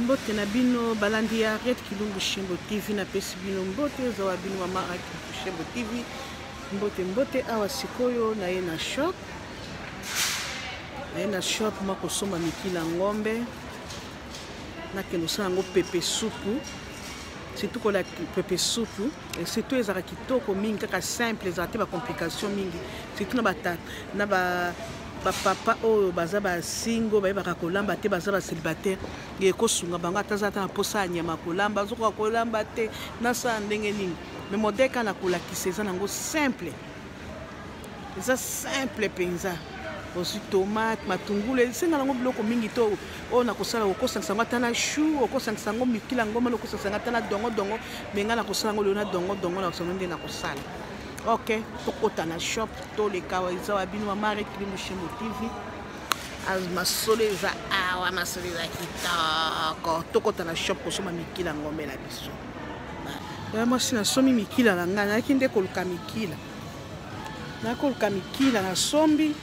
Mbote na bino balandi ya Harriet Kilumbu Shembo TV, napesi bino mbote, eza wa bino mama Harriet Kilumbu Shembo TV. Mbote mbote, awa sikoyo naye na shop, naye na shop mwa kosomba mikila ngombe, nakende kosala yango pepe supu, surtout kola pepe supu, surtout ezalaka kitoko mingi, kaka simple, ezalaka te ba complication mingi, surtout na ba na ba bapapa oyo baza basingo bayebaka kolamba te, baza bacélibataire, ekosunga bango ata aza ata na mposa ya nyama kolamba, azokoka kolamba te, nasala ndenge nini? Mais modèle kaka na kolakisa eza nango simple, eza simple mpenza. Ozwi tomate, matungulu, esenga nango biloko mingi to oyo nakosala, okosangisa yango ata na chou, okosangisa yango mikila ngoma, okosangisa yango ata na dongodongo, me ngai nakosala yango lelo na dongodongo, nakosala yango nde nakosala. Ok, tokota na shop, toleka eza wa bino mama Harriet Kilumbu Shembo TV. Masolo eza awa, masolo eza kitoko. Tokota na shop kosomba mikila ngombe na biso. Ya mwasi, nasomi mikila na ngai, nayaki nde koluka mikila, nayaki koluka mikila, nasombi.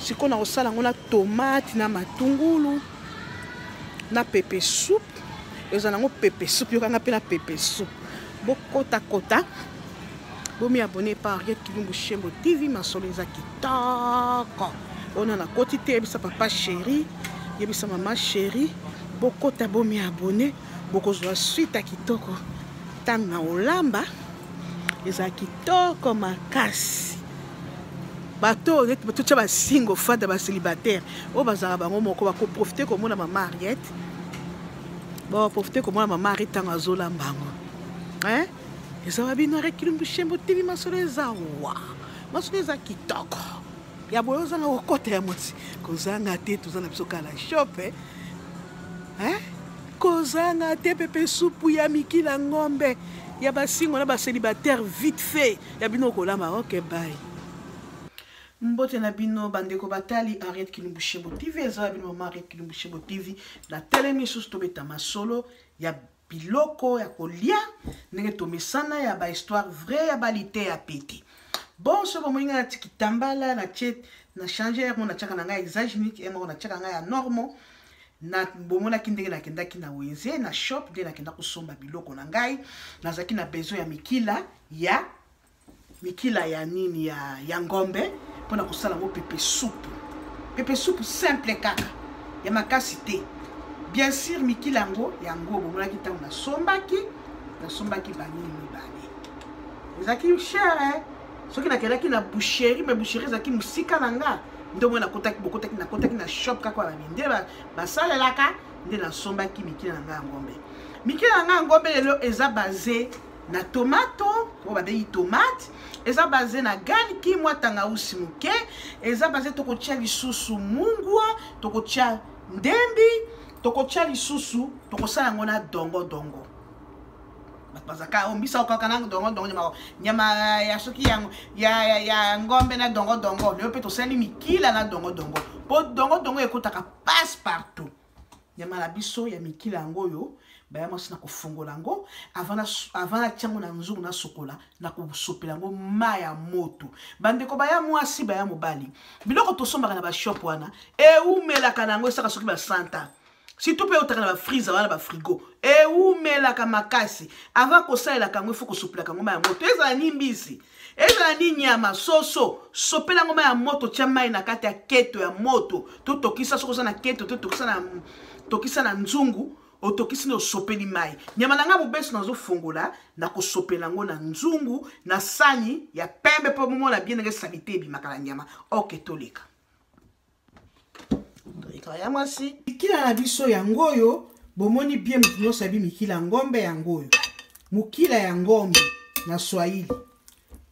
Sikoyo nakosala yango na tomate na matungulu na pepe soupe. Eza nango pepe soupe, yokanga mpe na pepe soupe. Bokotakota, bomi abonné par Harriet Kilumbu Shembo TV. Masolo eza kitoko. Ona nakoti te, yebisa papa chéri, yebisa mama chéri, bokota bomi abonné, bokozwa suite ya kitoko. Ntango na olamba eza kitoko makasi. Bato oyo neti totya basingo fada, bacélibataire oyo bazalaka bango moko, bakoprofite komona mama Harriet, bakoprofite komona mama Harriet ntango azolamba yango. Eza wa bino Harriet Kilumbu Shembo TV. Masolo eza wa, masolo eza kitoko ya boye, ozanga kokota ya mwasi, kozanga te. Toza na biso kala shop, kozanga te. Pepe supu ya mikila ngombe ya basingo na bacélibataire, vite fait ya bino kolamba. Ok, bye. Mbote na bino bandeko batali Harriet Kilumbu Shembo TV, eza ya bino mama Harriet Kilumbu Shembo TV. Na telemi lisusu tobeta masolo ya biloko ya kolia ndenge tomesana, ya ba histoire vrai, ya balite ya pete. Bon, so bomoni ngai natiki tambala, natie na change yango, natiaka na ngai exaginique ye moko, natiaka ngai ya normal. Na bomonaki ndenge nakendaki na wenze na shop, nde nakenda kosomba biloko na ngai. Nazalaki na besoin ya mikila, ya mikila ya nini, ya ngombe, mpona kosala yango pepe supu. Pepe supu simple kaka, ya makasi te, bien sûr. Mikila yango, yango bomonaki ntango nasombaki, nasombaki banini mibale, ezalaki cher, eh? Soki nakendaki na boucherie, mais boucherie ezalaki mosika na nga, nde omoi nakotaki, bokotaki, nakotaki na shop kaka babinde basalelaka, nde nasombaki mikila na ngai ya ngombe. Mikila na ngai ya ngombe lelo eza base na tomato oyo babengi tomate, eza base na galiki, mwa tangausi moke, eza base. Tokotia lisusu mungwa, tokotia ndembi, tokotia lisusu, tokosala yango na dongodongo. Bato bazalaka oyo mbisa okaka na dongodongo, nyama, nyama ya soki ya ngombe na dongodongo. Lelo mpe tosali mikila na dongodongo, mpo dongodongo ekotaka passe partout. Nyama na biso ya mikila yango oyo, baya mwasi, na kofongola yango avant natia yango na nzungu, nasokola, na kosopela yango mai ya moto. Bandeko baya mwasi, baya mobali, biloko tosombaka na bashop wana eumelaka na yango, esaka soki basanta, surtout mpe otaka na bafriza wana, bafrigo, eumelaka makasi. Avant kosalelaka yango, ifo kosopelaka yango mai ya moto. Ezala ni mbisi, ezala ni nyama soso, sopela yango mai ya moto. Tia mai na kati ya keto ya moto, totokisa. Soki oza na keto te, tokisa na nzungu, otokisi nde osopeli mai. Nyama na ngai mobeso nazofongola, nakosopela yango na nzungu na sani ya pembe, mpo momona bien ndenge salite ebimaka na nyama. Ok, toleka, toleka ya mwasi. Mikila na biso yango oyo, bomoni bien, moto nyonso ayebi mikila ngombe yango oyo, mokila ya ngombe na Swahili.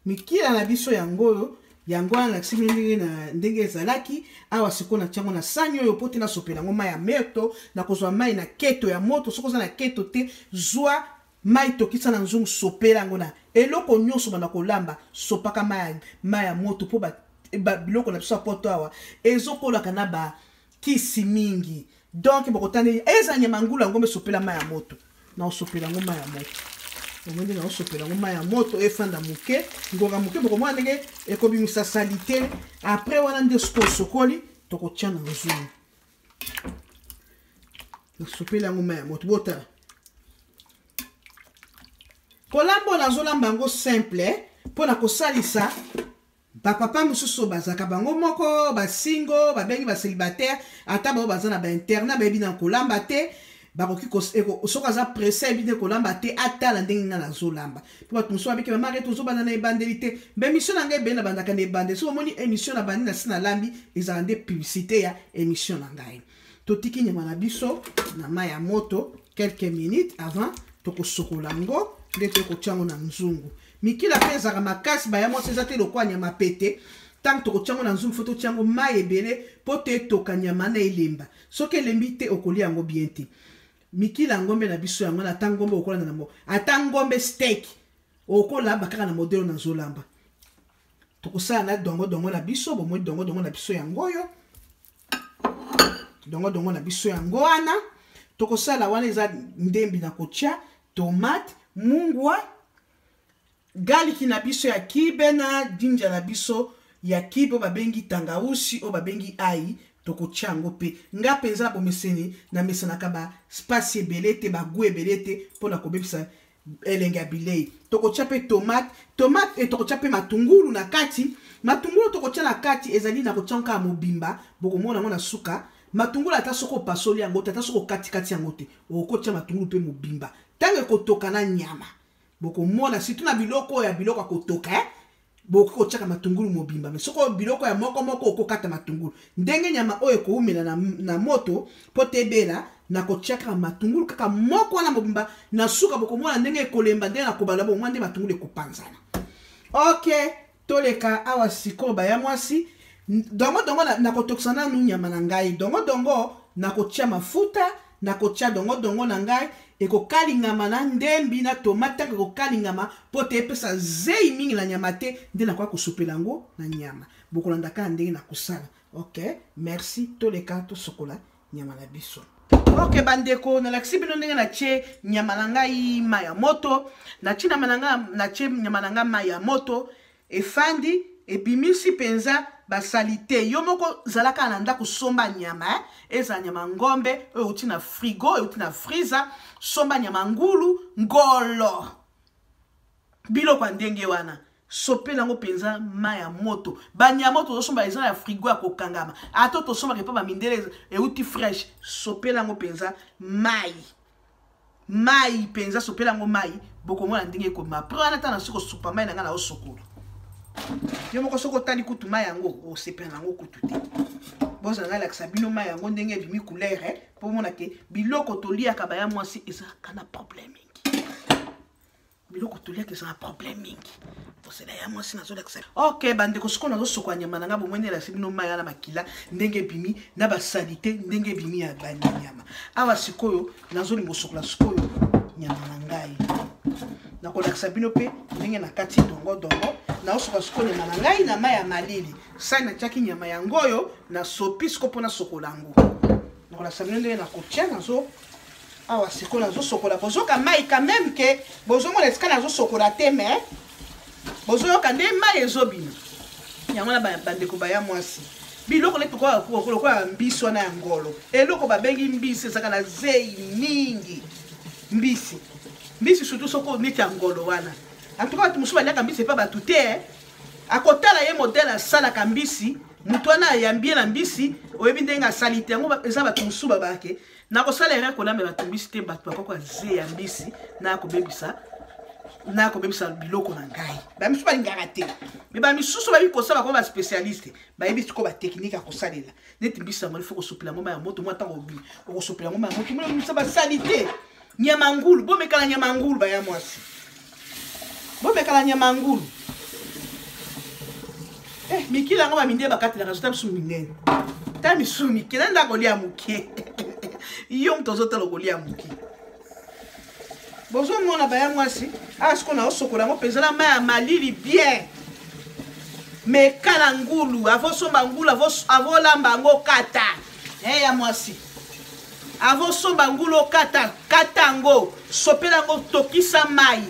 Mikila na biso yango oyo, yango wana nalakisi bino ndenge na ndenge ezalaki awa. Sikoyo natia yango na sani oyo po te nasopela yango mai ya moto. Nakozwa mai na keto ya moto. Soki oza na keto te, zwa mai, tokisa na nzungu, sopela yango na eloko nyonso. Banda kolamba, sopaka mai ya moto, mpo biloko na biso ya poto awa ezokolaka na bakisi mingi. Donc bokotanda eza nyama ngulu yango, mesopela mai ya moto. Naosopela yango mai ya moto, yango nde naosopela yango mai ya moto, efanda moke, ngonga moke, bokomona ndenge ekobimisa salite. Après wana nde soki osokoli, tokotia na nzungu. Nasopeli yango mai ya moto, botala kolamba oyo nazolamba yango simple mpo na kosalisa bapapa mosusu oyo bazalaka bango moko basingo, babengi bacélibataire, ata bango baza na bainternat, bayebi na kolamba te. Bakoki, soki aza pressé, ayebi te kolamba te, atala ndenge ngai nazolamba. Mpo bato mosusu babiki bamare, tozobanda na ebandeli te. Baémission na ngai ebele nabandaka na ebandeli. Soki omoni émission na bandi na si nalambi, ezala nde publicité ya émission na ngai. Totiki nyama na biso na mai ya moto quelques minutes avant tokosokola yango, nde tokotia yango na nzungu. Mikila mpe ezalaka makasi, baya mwasi, eza te lokwa nyama pete. Ntango tokotia yango na nzungu, faut totia yango mai ebele mpo te etoka nyama na elemba. Soki elembi te, okolia yango bien te. Mikila ya ngombe na biso yango wana. Ata ngombe okolanda na mo, ata ngombe steak, okolamba kaka na modèle nazolamba. Tokosala na dongodongo na biso. Bomoi dongodongo na biso yango oyo, dongodongo na biso yango wana. Tokosala wana eza ndembi na kotia tomate, mungwa, garlic na biso ya cube na ginger na biso ya cube oyo babengi tangausi, oyo babengi ai. Tokotia yango mpe. Nga mpenza na bomeseni, namesanaka baspace ebele te, bagoût ebele te, mpona kobebisa elenge ya bilei. Tokotia mpe tomate, tomate e, tokotia mpe matungulu na kati. Matungulu tokotia na kati ezali na kotia kaka mobimba, bokomona yango na suka. Matungulu, ata soki opasoli yango te, ata soki okatikati yango te, okotia matungulu mpe mobimba. Ntango ekotoka na nyama, bokomona, surtout na biloko oyo ya biloko ya kotoka, eh? Bokoki kotiaka matungulu mobimba. Mais soki biloko ya moko moko, okokata matungulu ndenge nyama oyo ekoumela na moto mpo te ebela. Nakotia kaka matungulu kaka moko wana mobimba. Na suka bokomona ndenge ekolemba, ndenge nakobala, bomwa nde matungulu ekopanzana. Ok, toleka awa sikoyo, baya mwasi. Dongo dongo, nakotokisa nanu nyama na ngai. Dongo dongo, nakotia mafuta, nakotia dongo dongo na ngai, ekokalingama na ndembi na tomate. Ntango ekokalingama, mpo te epesa zei mingi na nyama te, nde nakoka kosopela yango na nyama. Bokolanda kaka ndenge nakosala. Ok, merci. Toleka tosokola nyama na biso. Ok bandeko, nalakisi bino ndenge natie nyama na ngai mai ya moto. Natie nyama na ngai, natie nyama na ngai mai ya moto, efandi, ebimisi mpenza basali te. Yo moko zala kaka na ndako, somba nyama, eh? Ezala nyama ngombe oyo euti na frigo, euti na freezer, somba nyama ngulu, ngolo, biloko ya ndenge wana, sopela yango mpenza mai ya moto. Banyama oyo tozosomba eza ya frigo ya kokangama, ata tosombaka epa bamindele, euti fresh, sopela yango mpenza mai, mai mpenza, sopela yango mai, bokomona ndenge ekoma. Après wana, ata na soki kosupa mai na ngai na osokola, yo moko soki otali kutu mai yango, osepela yango kutu te. Bozala ngai lakisa bino mai yango ndenge ebimi couleur, mpo mona ke biloko toliaka, baya mwasi, ezalaka na problème mingi. Biloko toliaka eza na problème mingi. Bozela ya mwasi, nazolakisa. Ok bandeko, sikoyo nazosokola nyama na ngai. Bomoni, elakisi bino mai wana, makila ndenge ebimi na basaleté, ndenge ebimi ya banyama. Awa sikoyo nazolinga kosokola sikoyo nyama na ngai. Nakolakisa bino mpe ndenge na kati dongodongo. Naosokola sikoyo nyama na ngai na mai ya malili. Sani natiaki nyama yango oyo, nasopi sikoyo mpo nasokola yango. Nakolakisa bino ndenge nakotia. Nazo awa sikoyo nazosokola, bozoka mai quand même ke bozomona esika nazosokola te, mais bozoyoka nde mai ezobima. Yango na bandeko baya mwasi, biloko neti lokola mbisi wana ya ngolo, eloko babengi mbisi, ezalaka na zei mingi. Mbisi, mbisi surtout soko neti ya ngolo wana. En tout cas, bato mosusu baliaka mbisi epa bato te. Akotala ye modèle asalaka mbisi, moto wana ayambi ye na mbisi, oyebi ndenge asali te. Yango eza bato mosusu babake nakosala erreur kolamba bato mbisi te. Bato bakoko ze ya mbisi naya kobebisa biloko na ngai. Bamisusu balingaka te, mais bamisusu bayebi kosala, bakoma baspécialiste, bayebi sikoyo batechnique ya kosalela. Neti mbisi yango, il faut kosopela yango mai ya moto mwa. Ntango okosopela yango mai ya moto, misa basali te. Nyama ngulu, bomekala nyama ngulu, baya mwasi, bomekala nyama ngulu. Eh, mikili yango bamindele bakatelaka zota biso minene, ta misusu mike. Na ndako kolia moke, yo moto ozotala kolia moke. Bozomona baya mwasi, awa sikoyo naosokola yango mpenza na mai ya malili bien. Mekala ngulu avosomba ngulu, avolamba yango, kata e ya mwasi, avosomba ngulu, okata kata yango, sopela yango, tokisa mai.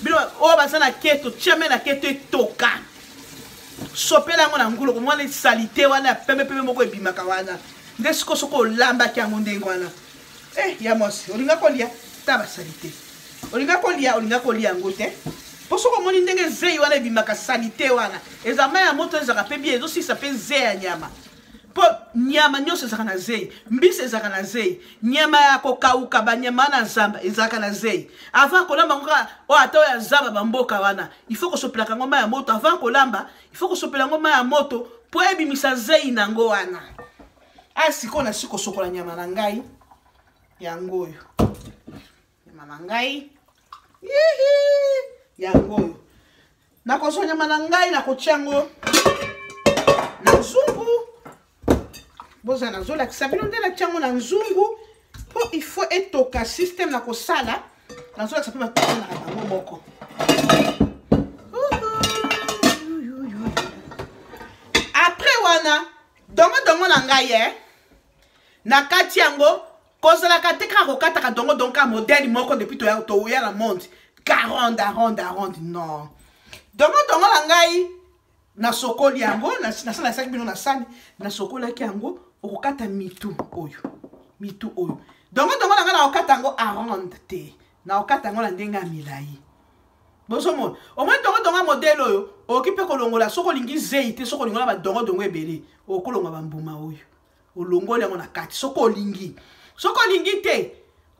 Bino oyo baza na keto, tia mai na keto etoka, sopela yango na ngulu, komona saleté wana ya pembe pembe moko ebimaka wana. Nde sikoyo soki olambaki yango ndenge wana, Eh, ya mwasi olinga kolia ta basalite olinga kolia, olinga kolia yango te, mpo soki omoni ndenge zei wana ebimaka, salite wana eza mai ya moto, ezalaka mpe bien, ezosilisa mpe zei ya nyama, mpo nyama nyonso ezalaka na zei. Mbisi ezalaka na zei, nyama ya kokauka, banyama wana zamba ezalaka na zei. Avant kolamba yango kaka oyo, ata oyo ya zamba, bamboka wana, il faut kosopelaka yango mai ya moto avant kolamba. Il faut kosopela yango mai ya moto mpo ebimisa zei nango wana. A sikoyo nasi kosokola nyama na ngai, yango oyo nyama na ngai, yango oyo. Nakozwa nyama na ngai, nakotia yango na nzungu. Bozala, nazolakisa bino nde natia yango na nzungu, mpo il faut etoka. Système na kosala, nazolakisa mpe batokonaka bango moko. Après wana, dongo dongo na ngai e na kati yango, kozalaka te kaka kokataka dongo dongo kaka modèle moko depuis toya na monde, 40 aronde aronde, non. Dongo dongo na ngai, nasokoli yango, nasalasaki bino na sani, nasokolaki yango. Okokata mitu oyo, mitu oyo. Dongo dongo na ngai, nakokata yango aronde te, nakokata yango na ndenge ya milai. Bozomona, omoni dongo dongo ya modèle oyo, okoki mpe kolongola soki olingi zei te. Soki olingi na badongo dongo ebele, okolonga bambuma oyo, olongoli yango na kati soki olingi. Soki olingi te,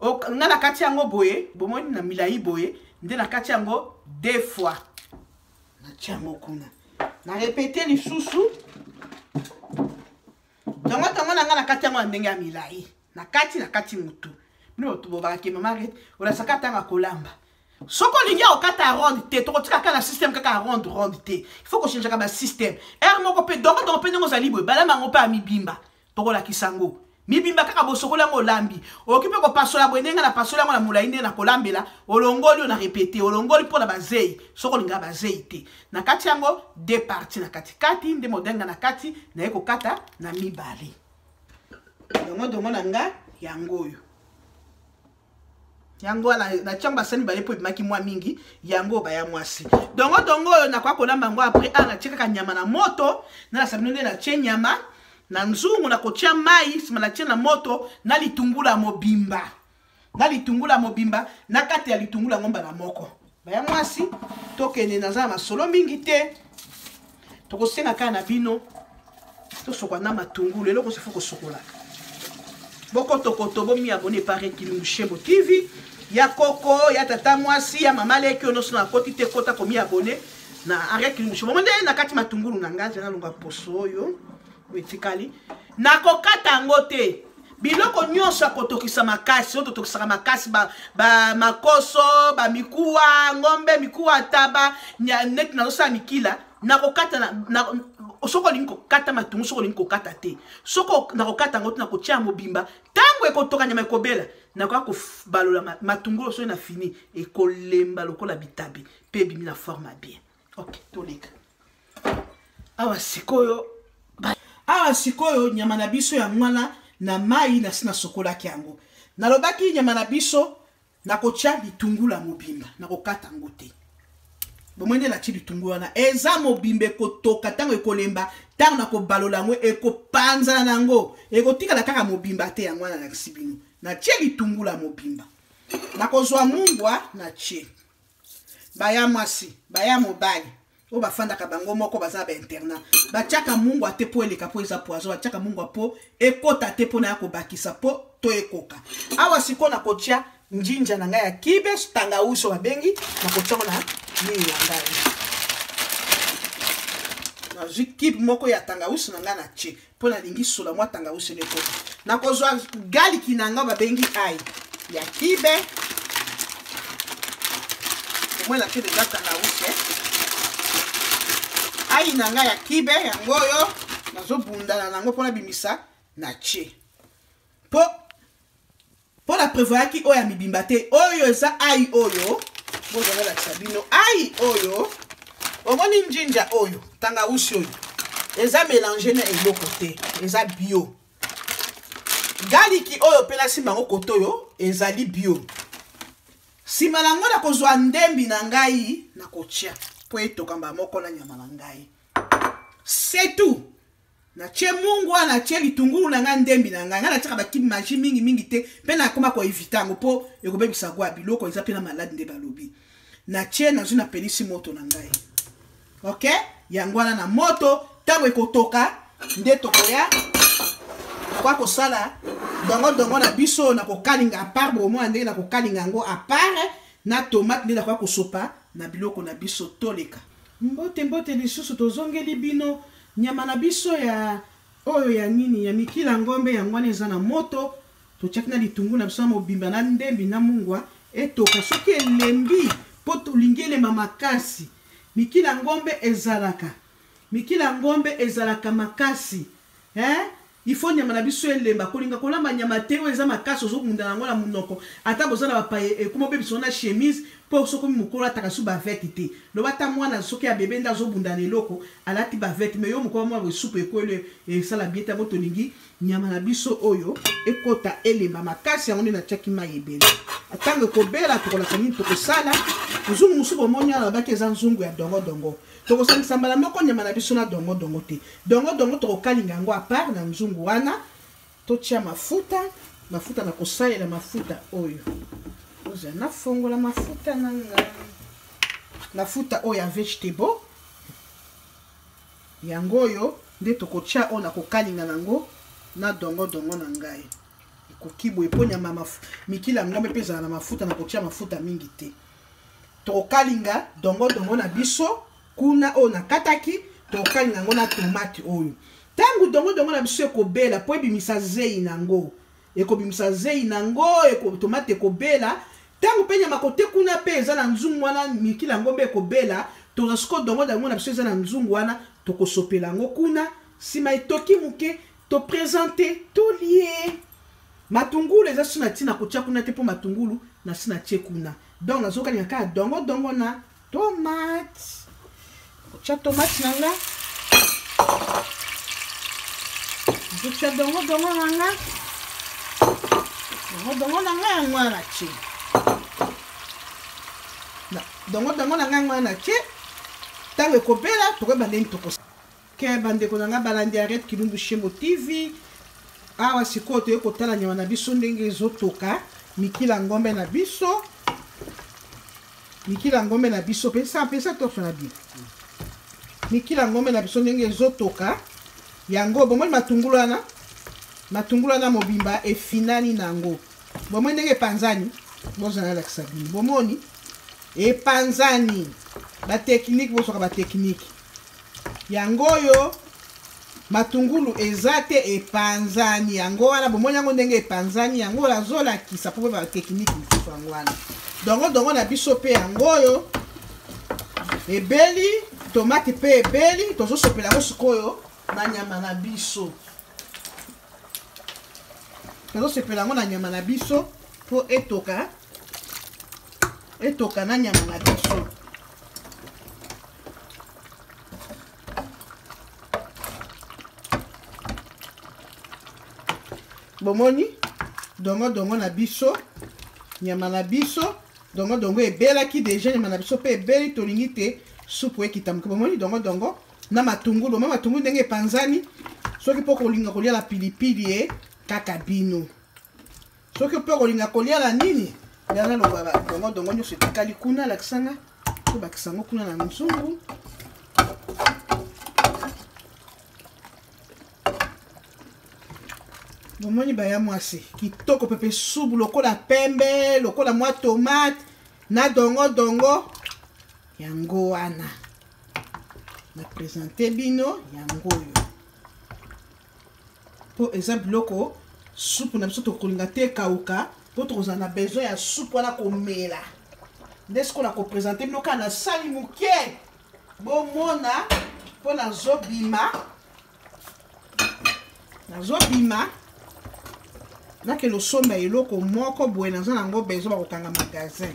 nga na kati yango boye, bomoni na milai boye nde na kati yango deux fois. Natia yango kuna, na répéter lisusu, dongo dongo na nga, na kati yango na ndenge ya milai, na kati, na kati mutu. Bino bobakake mama Ret olasaka ntanga kolamba. Soki olingi okata ronde te, tokotika kaka na système kaka ronde ronde te. Il faut kochangeaka basystème ere moko mpe. Dongo dongo mpe ndenge ozali boye, balamba yango mpe ya mibimba, tokolakisa yango mibimba kaka. Bosokoli yango, olambi, okoki mpe kopasola boye ndenge na pasola yango na molai ndenge na kolambela. Olongoli oyo na répéter, olongoli mpo na bazei. Soki olingaka bazei te, na kati yango deux parties na katikati nde modenga na kati, naye kokata na mibale. Dongo dongo na nga yango oyo, yango wana natiango basani mibale mpo ebimaki mwa mingi. Yango baya mwasi, dongo dongo oyo nakoka kolamba yango après. A natie kaka nyama na moto, nalasa bino nde natie nyama na nzungu, nakotia mai, nsima natie na moto na litungula mobimba, na litungula mobimba na kati ya litungula yango mbala moko. Baya mwasi, tokende, naza na masolo mingi te. Tokosenga kaka na bino, tosokola na matungulu, eloko sifo kosokolaka. Bokotokoto, bomiabonner pare Kilungu Shembo TV ya koko, ya tata mwasi, ya mama leki oyo nyonso nakoti te, kota komiabonner na Henriette Kilungu Shembo. Nde na kati matungulu na ngai, nalonga poso oyo etikali, nakokata yango te. Biloko nyonso ya kotokisa makasi oyo totokisaka makasi, bamakoso, bamikuwa ngombe, mikuwa taba, neti nazosala mikila, nakokata. Soki olingi kokata matungu, soki olingi kokata te, soki nakokata yango te, nakotia mobimba. Ntango ekotoka, nyama ekobela, nakoya kobalola matungulu. Soki na fini, ekolemba lokola bitabe mpe ebimi na forme ya bien. Ok, toleka awa sikoyo. Awa sikoyo nyama na biso ya mwana na mai, nasi nasokolaki yango. Nalobaki nyama na biso, nakotia litungula mobimba, nakokata yango te. Bomoi nde natie litungulu wana, eza mobimba, ekotoka. Ntango ekolemba, ntango nakobalola yango, ekopanzana na yango, ekotikala kaka mobimba te. Yango wana nalakisi bino, natie litungula mobimba. Nakozwa mungwa, natie. Baya mwasi, baya mobali oyo bafandaka bango moko, baza na bainternat, batiaka mungwa te mpo eleka, mpo eza poison. Batiaka mungwa mpo ekota te, mpo na ya kobakisa mpo to ekoka. Awa sikoyo nakotia njinja na ngai ya kibe, tangauso babengi. Nakotiango na nini na ngai, nazwi kibe moko ya tangausi na ngai, natie mpo nalingi sola mwa tangausi ekota. Nakozwa galiki na ngai babengi ai ya kibe, omoi natie deja tangausi, ai na ngai ya kibe yango oyo nazobundana nango mpo nabimisa. Natie mpo na prévoyaki oyo ya mibimba te. Oyo eza ai oyo, bozala nalakisa bino ai oyo. Omoni njinja oyo, tangausi oyo eza mélange na eloko te, eza bio. Galiki oyo mpe nasimba yango kote oyo, ezali bio. Nsima na yango nakozwa ndembi na ngai, nakotia mpo etokamba moko na nyama na ngai. C'est tout. Natie mungwa, natie litungulu na ngai, ndembi na ngai. Ngai natiaka bakimi magie mingi mingi te, mpe nakoma koevite yango mpo ekobebisa gwa biloko, eza mpe na malade nde balobi. Natie, nazwi, napelisi moto na ngai. Ok, yango wana na moto, ntango ekotoka nde tokoya kwa kosala dongo dongo na biso na kokalinga à part, bomona ndenge na kokalinga yango à part na tomate nde nakoya kosopa na biloko na biso. Toleka. Mbote mbote lisusu, tozongeli bino nyama na biso ya oyo ya nini ya mikila ngombe. Yango wana eza na moto, totiaki na litungulu na biso na mobimba na ndembi na mungwa etoka. Soki elembi, mpo tolingi elemba makasi, mikila ngombe ezalaka, mikila ngombe ezalaka makasi, eh? Il faut nyama na biso elemba. Kolinga kolamba nyama te oyo eza makasi, ozobunda yango na monoko. Ata boza na bapaye, ekoma obebisa na chemise, mpo soki mokolo ataka su bavete te. Loba ata mwana soki ya bebe nde azobunda na eloko, alati bavete, mais yo mokolo mwana boye supu ekweli, esala bien te. Yango tolingi nyama na biso oyo ekota elemba makasi, yango nde natiaki mai ebele. Ntango ekobela, tokolaka nini, tokosala nzungu mosusu. Bomoni wana babaki eza nzungu ya dongodongo. Tokosangisa mbala moko nyama na biso na dongodongo te. Dongodongo tokokalinga yango à part na nzungu wana. Totia mafuta, mafuta na kosalela mafuta oyo. Ozala nafongola mafuta na nga, mafuta oyo ya vegetable, yango oyo nde tokotia oyo na kokalinga nango na dongodongo na ngai. Ekoki boye mpo nyama mikila ngombe mpe ezala na mafuta, na kotia mafuta mingi te. Tokokalinga dongodongo na biso kuna oyo nakataki, tokokalinga yango na tomate oyo. Ntango dongodongo na biso ekobela mpo ebimisa zei nango, ekobimisa zei nango, tomate ekobela. Ntango mpe nyama kote kuna mpe eza na nzungu wana, mikila yango mpe ekobela. Toza sikoyo dongodongo na biso eza na nzungu wana, tokosopela yango kuna. Nsima etoki moke, topresente, tolie. Matungulu eza so na ntina kotia kuna te, mpo matungulu nasi natie kuna. Donc nazokalinga kaka dongodongo na tomate. Kotia tomate na nga, nazotia dongodongo na nga, dongodongo na nga yango wana natie, dongodongo na nga yango wana natie. Ntango ekobela, tokoyeba ndenge tokos ke. Bandeko na nga balandi Arrête Kilumbu Shembo TV, awa sikoyo toye kotala nyama na biso ndenge ezotoka, mikila ngombe na biso, mikila ngombe na biso. Pesa pesa torche na bino. Mikila ngombe na biso ndenge ezotoka yango, bomoni matungulu wana, matungulu wana mobimba efinani nango. Bomoni ndenge epanzani, bozala nalakisa bino. Bomoni epanzani, bateknike, bozwaka bateknike yango oyo. Matungulu eza te, epanzani yango wana. Bomoni yango ndenge epanzani, yango oyo azolakisa mpo bateknike mosusu yango wana. Dongo dongo na biso mpe yango oyo ebeli, tomate mpe ebeli. Tozosopela yango sikoyo na nyama na biso, tozosepela yango na nyama na biso mpo etoka, etoka na nyama na biso. Bomoni dongo dongo na biso, nyama na biso, dongo dongo ebelaki deja, nyama na biso mpe ebeli. Tolingi te supu ekita moke. Bomoni dongo dongo na matungulu, ma matungulu ndenge epanzani. Soki mpo kolinga kolia na pilipili, e kaka bino. Soki mpe kolinga kolia na nini, yana loba. Dongo dongo nyonso etikali kuna, lakisanga, tobakisa yango kuna na nzungu. Bomoni baya mwasi kitoko, pepe subu lokola pembe, lokola mwa tomate na dongo dongo. Yango wana na presente bino yango oyo, mpo eza biloko supu na biso. Tokolinga te ekauka, mpo tokozala na besoin ya supu wana komela. Nde sikoyo na kopresente bino kaka na sani moke, bomona, mpo nazobima, nazobima, nakende osomba eloko moko boye, naza nango besoin. Bakokanga magasin.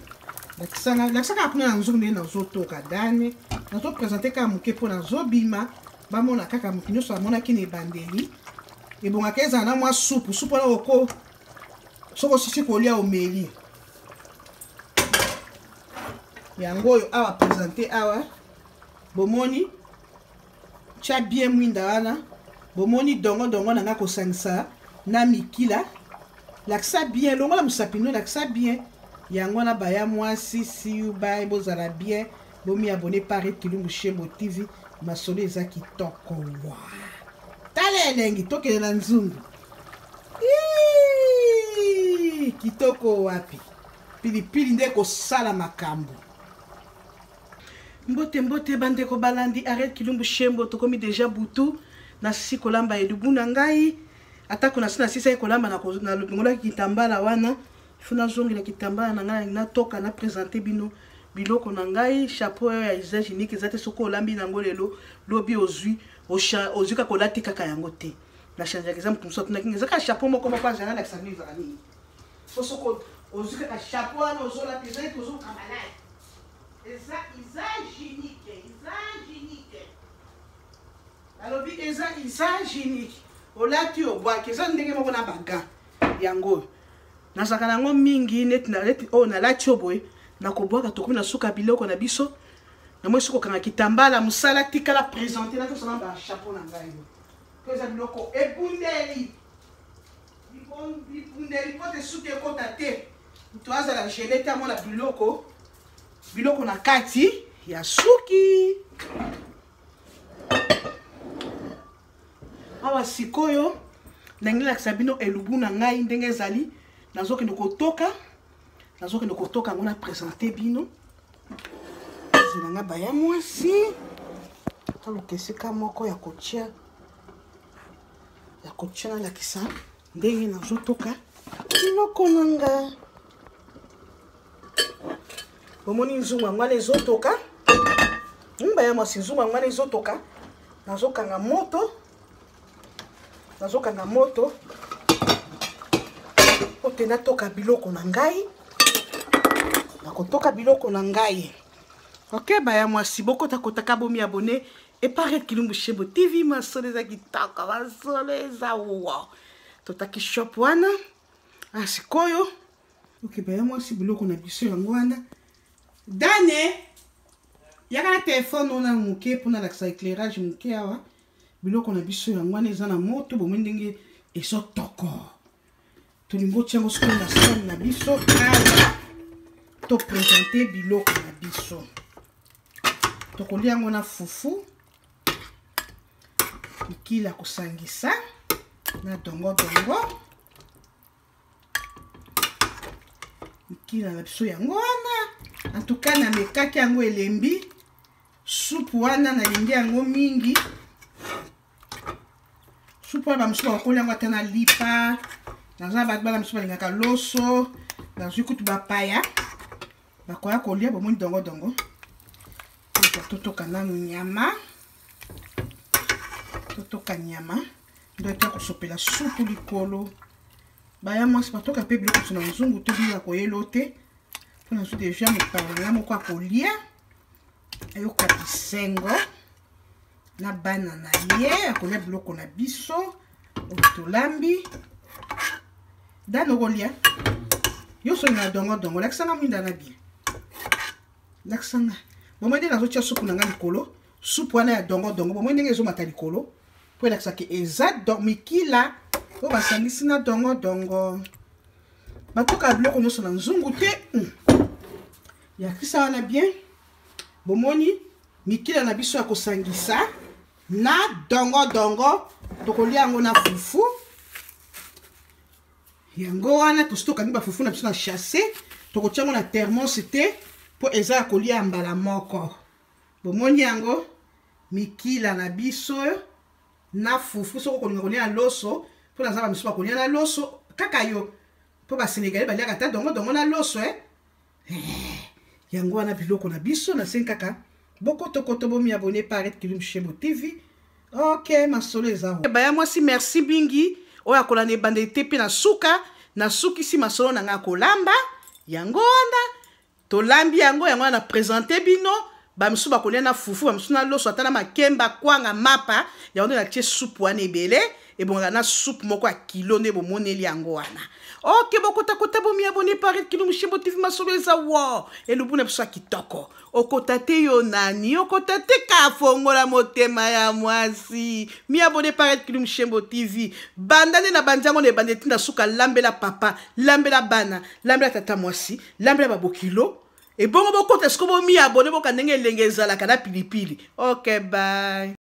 Lakisa kaka kuna na nzungu ndenge nazotoka dane. Nazopresente kaka moke mpo nazobima, bamona kaka. Moto nyonso amonaki na ebandeli, ebongaka ezala na mwa supu. Supu wana oko soki osisi kolia, omeli yango oyo awa presente awa. Bomoni, tya bien mwinda wana. Bomoni dongo dongo na nga kosangisa na mikila. Lakisa bien, longola mosapi no, lakisa bien. Yango wana baya mwasi, see you bye, bozala bien. Bomi abonner par Kilumbu Shembo TV. Masolo eza kitoko. Wa. Tala elengi, tokende na nzungu. Iiii, kitoko wapi? Pilipili nde kosala makambo. Mbote mbote bandeko balandi Ariel Kilumbu Shembo, tokomi deja butu nasisi kolamba elubu na ngai atako nasi nasisaki kolamba nalongolaki kitambala wana ifo nazongela kitambala na ngai natoka na presente bino biloko na ngai chapeau oyo ya usage unique eza te soki olambi nango lelo lobi ozwi ozwi kaka olati kaka yango te na changeaka eza moto mosusu atunaki eza kaka chapeau moko moko azala alakisa bino ezala nini po soki ozwi kaka chapeau wana ozolata eza ete ozoka malade eza usage unique usage unique alobi eza usage unique olati obwaki eza ndenge moko na baga yango oyo nazalaka na yango mingi neti oyo nalati oyo boye nakobwaka tokomi na suka biloko na biso namoni soki kokanga kitambala mosala tikala presente natosala bachapeau na ngai po eza biloko ebundeli bibundeli mpo te suki ekota te moto azala gele te amona biloko biloko na kati ya suki awa sikoyo ndenge nalakisa bino elubu na ngai ndenge ezali nazokende kotoka nazokende kotoka yango na presente bino ezela nga baya mwasi toluka esika moko ya kotia ya kotia nalakisa ndenge nazotoka biloko na nga bomoni nzungu yango wana ezotoka ngumba ya mwasi nzungu yango wana ezotoka nazokanga moto nazokanga moto mpo te natoka biloko na ngai nakotoka biloko na ngai ok baya mwasi bokotakotaka bomi abone eparet kilumbu shebo tv masolo eza kitoko masolo eza wa totaki shop wana ah, sikoyo ok baya mwasi biloko na biso yango wana dane yaka na telefone wana moke mpo nalakisa éclairage moke awa biloko na biso yango wana eza na moto bomoi ndenge ezotoko tolingi otya yango sikoyo na sani na biso awa topresente biloko na biso tokolia yango na fufu mikila kosangisa na dongodongo mikila na biso yango wana antuka namekaki yango elembi supu wana nalingi yango mingi supu wana bamosusu bakoli yango ata na lipa naza bato bana mosusu balingaka loso nazwi kutu bapaya bakoya kolia bomoni dongodongo totoka nanu nyama totoka nyama nde ata kosopela supu likolo baya mwasi batoka mpe biloko na nzungu te bino ya koyelo te mpo nazwi deja mopaya na ngai moko akolia ayoka bisengo na bana na ye akolia biloko na biso oyo tolambi dana okolia yo soki na dongodongo lakisanga mwinda na bien lakisanga bomoi nde nazotia supu na ngai likolo supu wana ya dongodongo bomoi ndenge ezomata likolo mpo elakisaka eza mikila oyo basangisi na dongodongo batoka biloko nyonso na nzungu te hmm. yakisa wana bien bomoni mikila na biso ya kosangisa na dongodongo tokolia yango na fufu yango wana tosi tokangi bafufu na biso na chasse tokotia yango na thermos te mpo eza ya kolia mbala moko bomoni yango mikila na biso na fufu soki okolinga kolia na loso mpo naza bamisusu bakolia na loso kaka yo mpo basenegalais baliaka ata dongodongo na loso eh? eh, yango wana biloko na biso nasengi kaka bokotokoto bomi abone paret kilum shebo tv ok masolo eza baya mwasi merci mingi oyo akolanda ebandeli te mpe na suka nasukisi masolo na ngai kolamba yango wana tolambi yango yango wana na presente bino. Bamisusu bakolia na fufu, bamisusu na loso, ata na makemba, kwanga, mapa. Yango nde natie supu wana ebele, ebongaka na supu moko ya kilo nde bomoneli yango wana. Ok, bokotakota, bomiabone Paris Kilo Mushimbo TV, masolo eza wo elubu na biso ya kitoko. Okota te yo nani, okota te kafongola motema ya mwasi. Miabone Paris Kilo Mushimbo TV. Banda nde na bandi yango na ebandi etinda suka, lambela papa, lambela bana, lambela tata mwasi, lambela babokilo. Ebongo bokota siko bomiabone, boka ndenge elenge ezalaka na pilipili. Ok, bye.